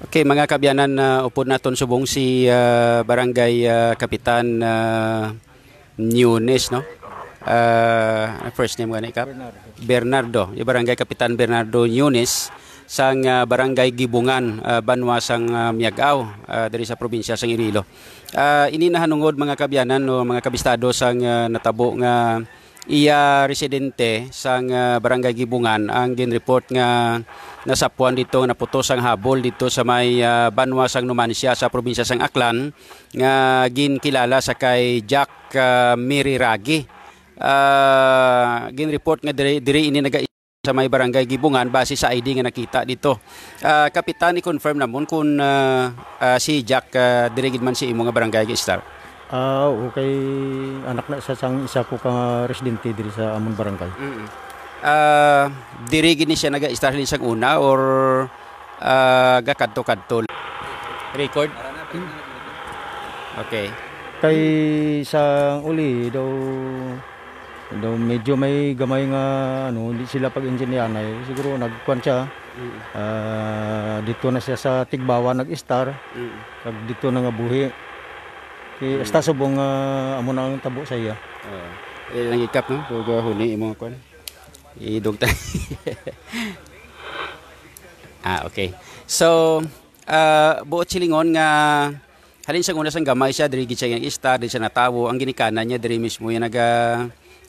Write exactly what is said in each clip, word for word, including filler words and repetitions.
Okay, mga kaabyanan, ah, upod naton subong si, ah, Barangay, ah, Kapitan, ah, Nunes, no? Ah, first name gani, Kap? Bernardo. Bernardo, yung Barangay Kapitan Bernardo Nunes sang, ah, Barangay Gibungan, ah, banwa sang, ah, Miag-ao, ah, diri sa probinsya sang Iloilo. Ah, ini nahanungod, mga kaabyanan, no, mga kabistado, sang, ah, natabo nga iya residente sang, ah, Barangay Gibungan ang ginreport nga nasapuan dito, naputos ang habol dito sa may, ah, banwa sang Numancia sa probinsya sang Aklan nga ginkilala sa kay Jack, ah, Miriragi. Ah, ginreport nga diri, diri ini naga sa may Barangay Gibungan base sa I D nga nakita dito. Ah, Kapitan, i-confirm namon kung, ah, ah, si Jack, ah, diri gid man si imo nga barangay ga-estar. Ah, okay. Anak na siya sang isa ko ka residente diri sa amon barangay. Mm. Ah, diri gid ni siya naga-estar halin sang una or, ah, gakadto-kadto? Record? Okay. Kay sa uli daw, daw medyo may gamay nga, ano, hindi sila pag-intindihanay. Siguro nagkuan siya. Mm. Ah, dito na siya sa Tigbawan nag-estar. Mm. Kag dito na nga buhi. Kay Mm. hasta subong nga amo na ang tabo sa iya. Oo. Eh, nangikap, no? Kung huni imo kuan. Idog ta. Ah, okay. So, ah, buot silingon nga halin sang una sang gamay siya, diri gid siya nag-estar, diri siya natawo. Ang ginikanan niya, diri mismo yan naga,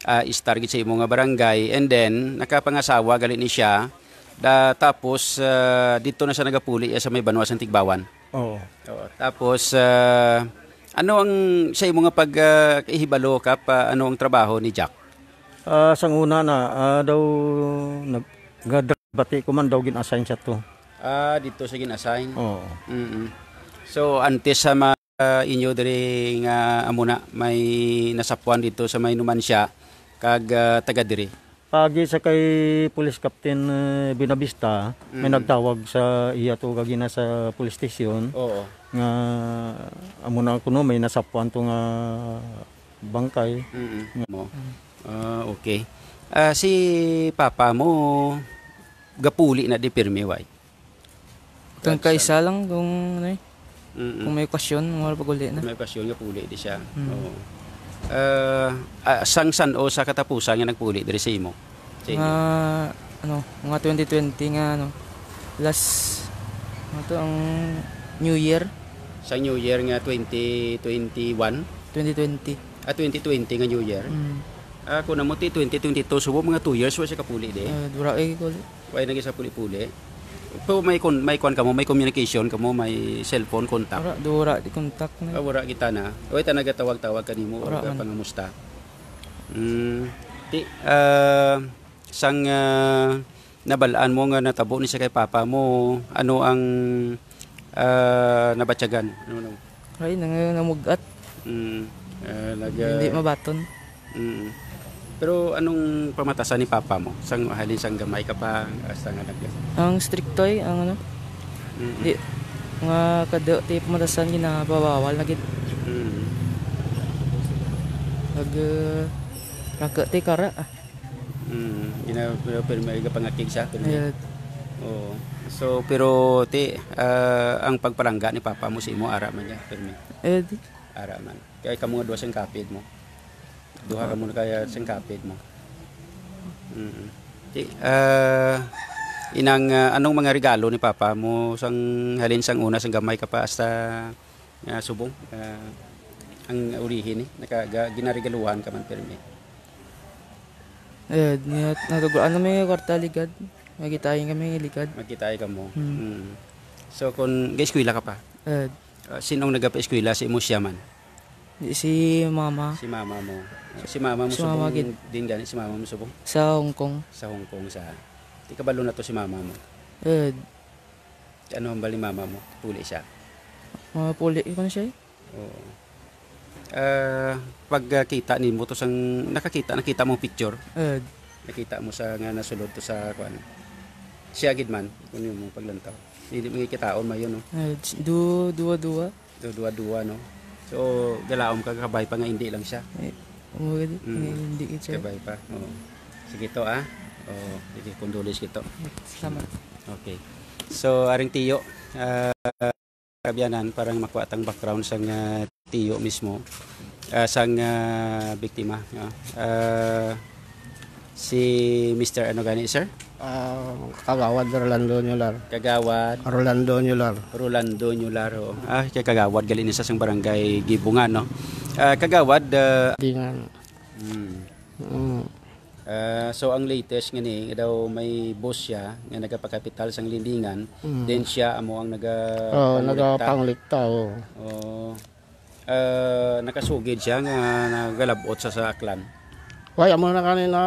ah, estar gid sa imo nga barangay. And then, nakapangasawa gali ni siya. Da, tapos, ah, dito na siya nagapuli, ah, sa may banwa sang Tigbawan. Oo. Oo. Tapos, ah, ano ang, sa imo nga pag, ah, ihibalo, Kap, ah, ano ang trabaho ni Jack? Ah, sang una na, ah, daw, nag-, nga bati ko man daw gin-assign siya to. Ah, dito siya gin-assign? Oo. Mm-mm. So, antes sa ma-, ah, inyo diri nga amo na, may nasapuan dito sa may Numancia, kag, ah, taga diri? Pagi sa kay Police Captain, eh, Buenavista, may Mm. nagtawag sa iya to kagina sa police station Oo. nga amo na kuno may nasapuan to nga bangkay. Mm-mm. Nga Mo. Ah, okay. Ah, si papa mo, gapuli na di pirmi, way? Kang Kaisa lang kung, ano eh, Mm-mm. kung may okasyon, mga pag-uli na. Kung may okasyon, gapuli di siya. Mm. Oo. Ah, ah, sang san-o sa katapusan nga nagpuli diri sa imo? Sa inyo? Mga, ano, mga twenty twenty nga, ano, last, ano to, ang New Year. Sa New Year nga twenty twenty-one? Twenty twenty. Ah, twenty twenty nga New Year? Mm. Ah, kung namo ti twenty twenty-two, subo mga two years, wa siya kapuli di? Ah, wala eh, kuli. Way naging sa puli-puli. Pero may kun-, may kuan kamo, may communication kamo, may cellphone contact? Wala, do wala di contact na. Ah, wala kita na. Way ta nagatawag-tawag kanimo o Wala man. Pangamusta. Mm, ti, ah, sang, ah, nabal-an mo nga natabo ni siya kay papa mo, ano ang, ah, nabatyagan? Ano, ano? Ay, nang-, namugat. Mm, ah, nag-, Hindi ah, mabaton. Mm. Pero anong pamatasan ni papa mo? Sang, halin sang gamay ka pa, hasta nga nag- Ang stricto ay, ang ano, Mm. di, nga kado ti pamatasan ginapabawal na gid. Mm. Nag, uh, raka ti kara. Ah. Mm, gina-, pero, pero may pangakig siya, pero Ayun. Oo. So, pero ti, ah, ang pagpalangga ni papa mo sa imo, ara man niya, pero may Eh, di. Ara man. Kaya kamo nga duha sing kapid mo. Duha ka muna kaya sing kapid mo. Mm. Ti, ah, inang, ah, anong mga regalo ni papa mo sang halin sang una, sang gamay ka pa hasta nga subong, ah, ang ulihi ni, naka-, ga-, ginaregaluhan ka man pirmi. Eh, niya, natuguan na may kwarta ligad. Magkitayin kami ligad. Magkitayin ka mo. Hmm. Mm. So, kung ga-eskwela ka pa, Eh, ah, sinong nagapaeskwela, si imo siya man? Di si mama. Si mama mo. Si mama mo Si mama subong gid. Din gani, si mama mo subong? Sa Hong Kong. Sa Hong Kong sa. Di kabalo na to si mama mo. Eh, Ano ang bali mama mo? Puli siya. Mapuli ko na siya eh. Oo. Ah, pagkita nimo to sang nakakita, nakita mo picture? Eh, Nakita mo sa nga nasulod to sa kuan. Siya gid man, kung yung mong paglantaw. Hindi mo kitaon mayo, no? Eh, du-, duwa-duwa. So, duwa-duwa, no? So, galaom ka, kabay pa nga hindi lang siya. Eh, oo, gid. Mm. Eh, hindi gid siya. Kabay pa. Oo. Sige to, ah. Oo, sige, condolence kito. Salamat. Okay. So, aring tiyo, ah, kaabyanan, para nga makuha tang background sang, ah, tiyo mismo, ah, sang, ah, biktima, no? Ah, si Mister ano gani, sir? Ah, Kagawad Rolando Ñular. Kagawad Rolando Ñular. Rolando Ñular, oo. Ah, kay kagawad gali ni sa sang barangay Gibungan, no? Ah, kagawad, ah, Dingan. Hmm. Mm. Ah, so ang latest nga ni, nga daw may boss siya nga nagapakapital sang lindingan, Mm. then siya amo ang naga-, Oo, panglikta. Nagapanglikta, oo. Oo. Ah, nakasugid siya nga nagalabot sa, sa Aklan. Way, amo na gani na,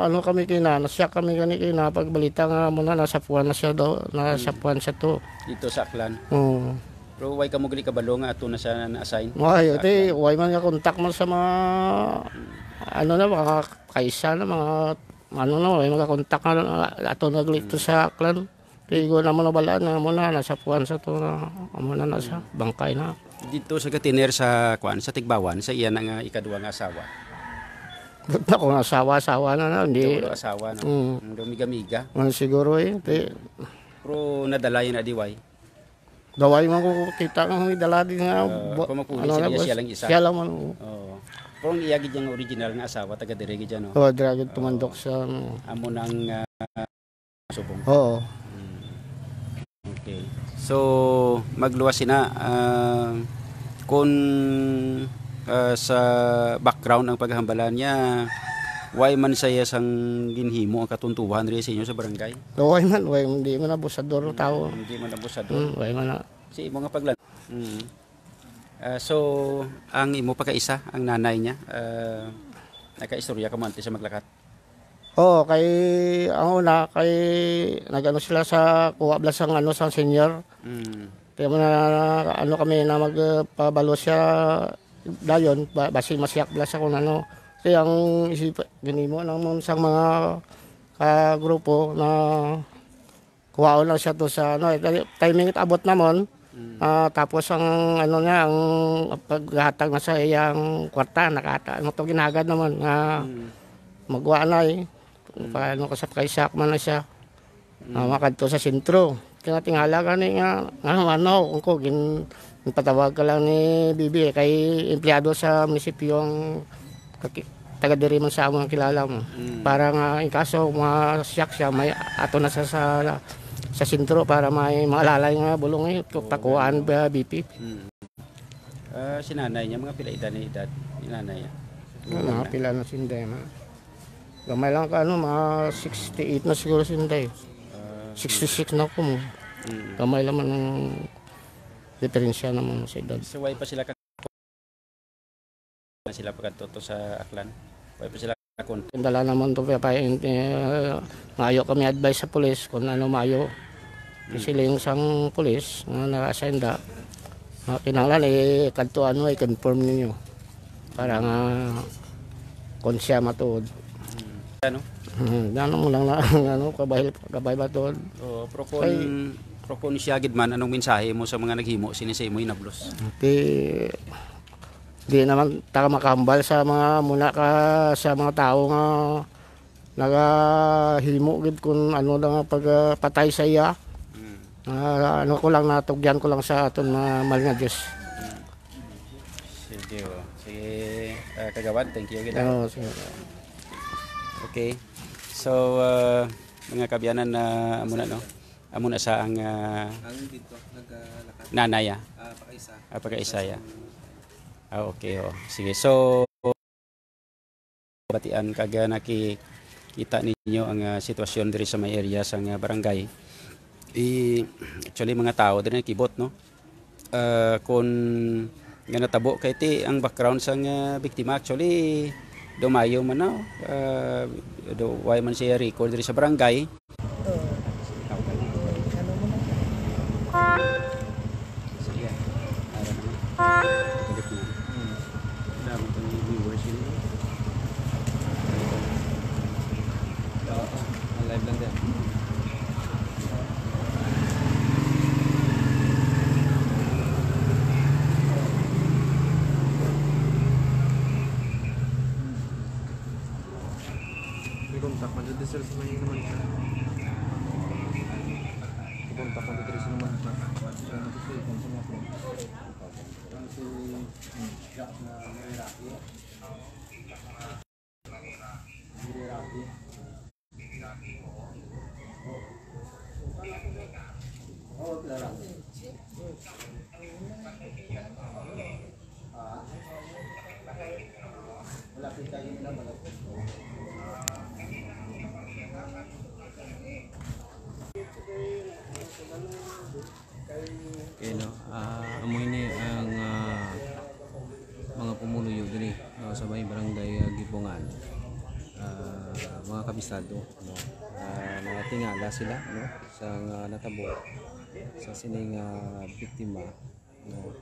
ano kami kina, nasyak kami gani kina, pagbalita nga amo na, nasapuan na siya daw, nasapuan siya to. Dito sa Aklan. Oo. Pero way kamo gali kabalo nga ato na siya na-assign Way, sa ti, Aklan? Way man nga kontak man sa mga, ano na, mga kaisa na, mga, ano na, way mga kontak nga, ato na gali to sa Aklan. Ti, igo na mo na balaan nga amo na, nasapuan sa to na, amo na, nasa bangkay na. Dito sa gatiner sa, kuan, sa Tigbawan, sa iya na nga ikadua nga asawa. Ba't na kung asawa, asawa na na, hindi. Ito, wala asawa, no? Mm. Ang miga-miga. Ano siguro eh, ti. Pero nadala yun na diway. Daway man ko kita nga may dala din nga Ah, bu-, kung mapulit ano siya, na, siya bus-, lang isa. Siya lang man, oo. Oo. Pero ang iya gid yang original nga asawa, taga dire gid yan, no? Oo, dire gid tumandok Oo. sa, ano. Amo nang, ah, subong. Oo. Mm. Okay. So, magluwas sina, ah, kung, ah, sa background ang paghambalan niya, way man sa iya sang ginhimo ang katuntuhan diri sa inyo sa barangay? Way man, way, hindi man abusador ang tao. Mm, hindi man abusador. Mm, way man na. Si imo nga paglan-, mm. Ah, so, ang imo pagkaisa, ang nanay niya, ah, nakaistorya ka mo antes sa maglakat? Oo, kay ang una, kay nag-ano sila sa kuha bala sang ano, sang senior. Mm. Kaya mo na, ano kami na magpabalo siya dayon, ba-, basi masiyak bala sa kung ano. Kaya ang isip, ginimo naman sang mga kagrupo na kuhaon lang siya to sa, ano, eh, timing abot namon. Mm. Ah, tapos ang, ano niya, ang paghatag na sa iyang kwarta, nakata-, ano to, ginagad naman nga Mm. magwa na, eh. Mm. Paano ko sa kay Sak man na siya. Mm. Ah, makadto sa sentro. Kaya tingala gani nga, nga, ano, kung ko, gin-, ginpatawag ka lang ni Bibi, eh, kay empleyado sa munisipyo ang kaki-, taga diri man sa among kilala mo. Mm. Para nga, in kaso masiyak siya, may ato na sa, sa, sa sentro para may maalalay nga bulong, eh, Oo, pakuhaan ganun. Ba, B P? Mm. Ah, si nanay niya, mga pila edad ni edad ni nanay niya? Ano, mga pila na si Inday, ma? Gamay lang ka, ano, mga sixty-eight na siguro si Inday. Ah, Sixty-six na ko mo. Mm. Gamay lang man ang diferensya naman sa edad. So, why pa sila na sila pagkadto to sa Aklan. Way pa sila kon- Dala naman to pa, pa, eh, maayo kami advice sa pulis kung ano maayo. Hmm. Siling sang pulis nga naka-assign da. Nga kinahanglan, eh, kadto ano, i-confirm ninyo para nga kung siya matuod. Hmm. Ano? Hmm, ano mo lang na, ano, kabahil, kabahil matuod. Oo, pero kung, Kay pero kung siya gid man, anong mensahe mo sa mga naghimo sini sa imo inablos? Ti, Di naman ta makahambal sa mga muna ka, sa mga tawo nga nagahimo gid kun ano na nga pagpatay sa iya. Mm. Ah, ano ko lang, natugyan ko lang sa aton mga mahal nga Dios. Mm. Sige, oh. Sige, ah, Kagawad, thank you gid, ah. Oo, sige. Okay. So, ah, mga kaabyanan, na amo na, no? Amo na sa ang, ah, Ang dito, naglakat. Nanay, ah. Ah, pakaisa. Ah, pakaisa, ya. Ah, okay, oh. Sige. So, batian kag, ah, nakikita ninyo ang, ah, sitwasyon diri sa may area sa nga barangay. I-, actually, mga tao diri nakibot, no? Ah, kun nga natabo kay ti ang background sang, ah, biktima, actually, dumayo man na, ah, do, way man siya record diri sa barangay. Oh. Ano mo na? Sige. Ara naman. Balik na. Hmm. Dami pang viewers yun. Ang live lang din. May kontak, madadasal sa may naman siya. May kontak, madadasal sa naman siya. Okay, no? Ah, amo ini ang, ah, mga pumuluyo diri, ah, sa may barangay, ah, Gibongan. Ah, mga kabisado, no? Ah, natingala sila, no, sa, ah, natabo sa sining, ah, biktima, no?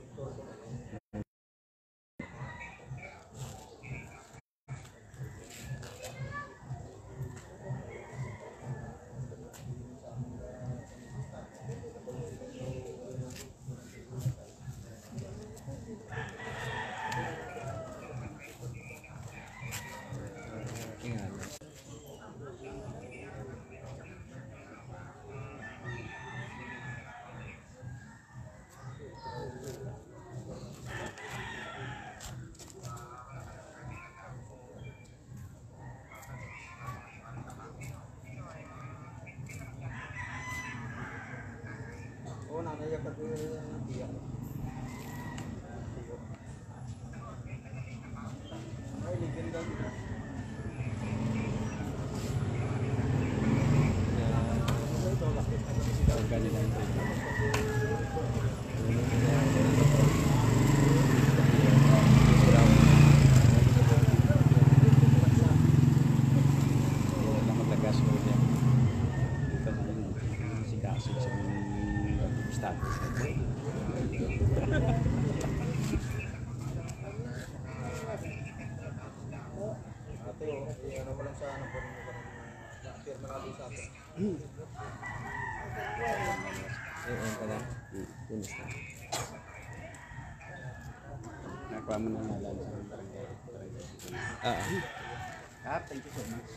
Ate, oh, i-ano mo lang sa number mo, kanang, ah, pirma na dun sa akin. Oo, pala. Yun, isa. Nakuha mo na nga lang sa barangay. Ah, ah. Ah, thank you so much.